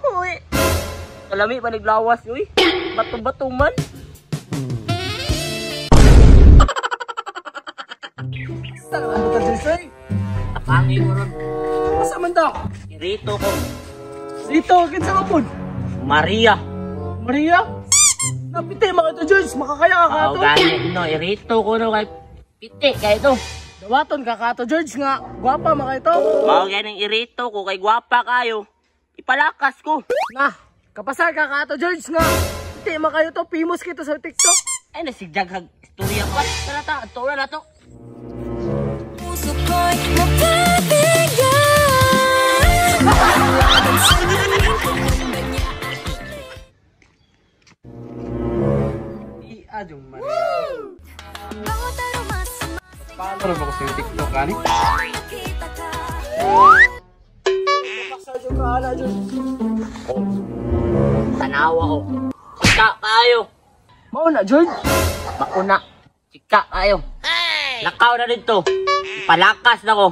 Uy. Kalami pa naglawas, uy. Bato-bato man. Saan ang buta George? Tapangi ko ron. Asa man ta? Rito ko. Dito, kinsa ka pod? Maria. Maria? Napiti mga ito, George. Makakaya ka Oo, kato. gani. No, irito ko no kay piti kay ito. Dawaton ka kato, George nga. Gwapa mga ito. Mao ganing irito ko kay gwapa kayo. Ipalakas ko. Na, kapasar ka kato, George nga. Piti makayo to, famous kita sa TikTok. Ay, nasigjag istorya pa. Tara ta, ato na to. Puso ko'y mapabigyan. Iya, yung Maria. Paano ba ko sa TikTok, ani? Kapasar yung kaala, George. Tanawa ko. Chika kayo. Mauna, George. Mauna. Chika kayo. Lakaw na dito. Ipalakas na ko.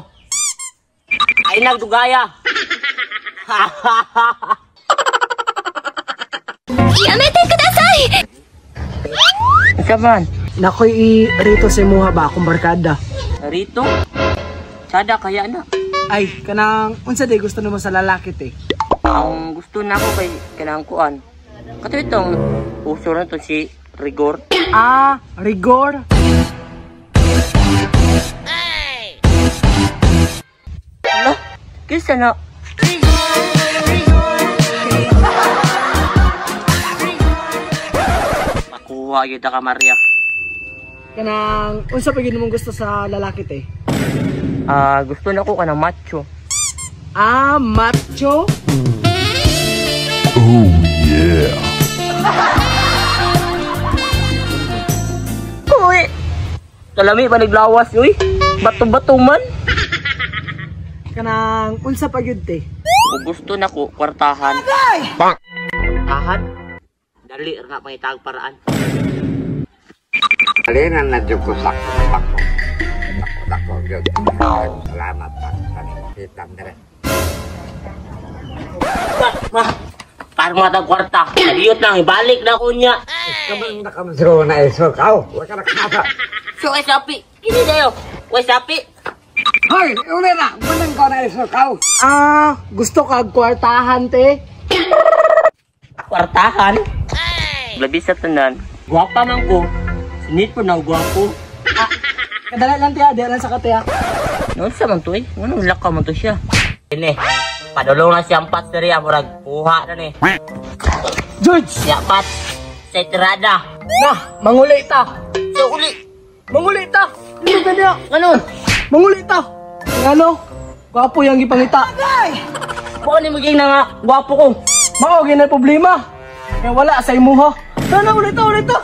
Ay nagdugaya. Isa man. Nakoy i-rito sa imuha ba akong barkada. Rito? Sada kaya na. Ay, kanang unsa day gusto nimo sa lalaki te? Ang gusto na ako kay kanang kuan. Kato itong uso na to si Rigor. Ah, rigor. Ala, kinsa na? Makuha yun ka Maria. Kanang unsa pa gyud mong gusto sa lalaki te? Ah, gusto na ko kanang macho. Ah, macho. Uy! Kalami pa naglawas, uy. Bato-bato man. Kanang unsa pa gyud te? Kung gusto na ko, kwartahan. Kwartahan? Dali ra pangitag paraan. Kalinan na dyan ko sa ako. Dako, dako, yun. Salamat pa. Kita mo Ma, ma. Parang matag kwarta. Aliyot lang, ibalik na ko niya. Kamang nakamsro na iso kao. Wala ka nakasa. So, ay sapi. Kini tayo. Way sapi. Hoy, uli na. Manang ko na iso kao. Ah, gusto kag kwartahan te? Kwartahan. Labi sa tanan. Gwapa man ko. Sinit po na gwapo. Kadala lang tiya, di lang sa katiya. Noon sa man to eh. Anong lakaw man to siya? Ini. Padulong na siyang pats diri. Murag kuha na ni. George, Siya pats. Sa tirada. na, manguli ta. So uli. Manguli ta. Dito ka niya. Ano? Manguli ta. Ngano? Gwapo yang gipangita. Bukan ni maging na nga. Gwapo ko. Mao gyud na problema. Kaya wala sa imuha. Tara na, ulit ta, ulit ta.